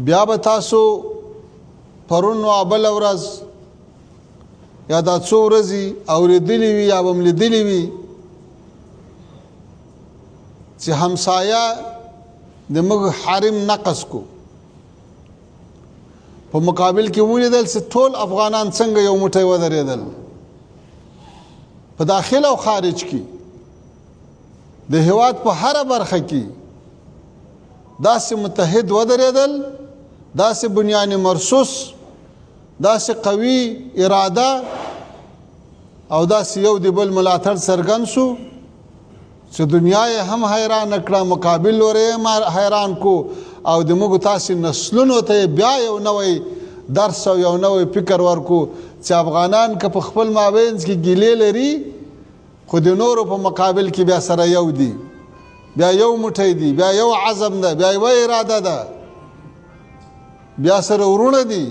بیا به تاسو پرون او بل ورځ یا دا څو ورځې اورېدلي وي یا به هم لیدلي وي چې همسایه د موږ حریم نقض کو. په مقابل کې ولیدل چې ټول افغانان څنګه یو موټی ودرېدل په داخل او خارج کې، د هیواد په هره برخه کې داسې متحد ودرېدل، داسې بنیان مرصوص، داسې قوي اراده او داسې یو د بل ملاتړ څرګند سو چې دنیا یې هم حیران کړه، مقابل لوری یې هم حیران کو او د موږ تاسې نسلونو ته یې بیا یو نوی درس او یو نوی فکر ورکو چې افغانان که په خپل مابینځ کې ګیلې لري خو د نورو په مقابل کې بیا سره یو دي، بیا یو موټی دي، بیا یو عزم ده، بیا یوه اراده ده، بیا سره وروڼه دي.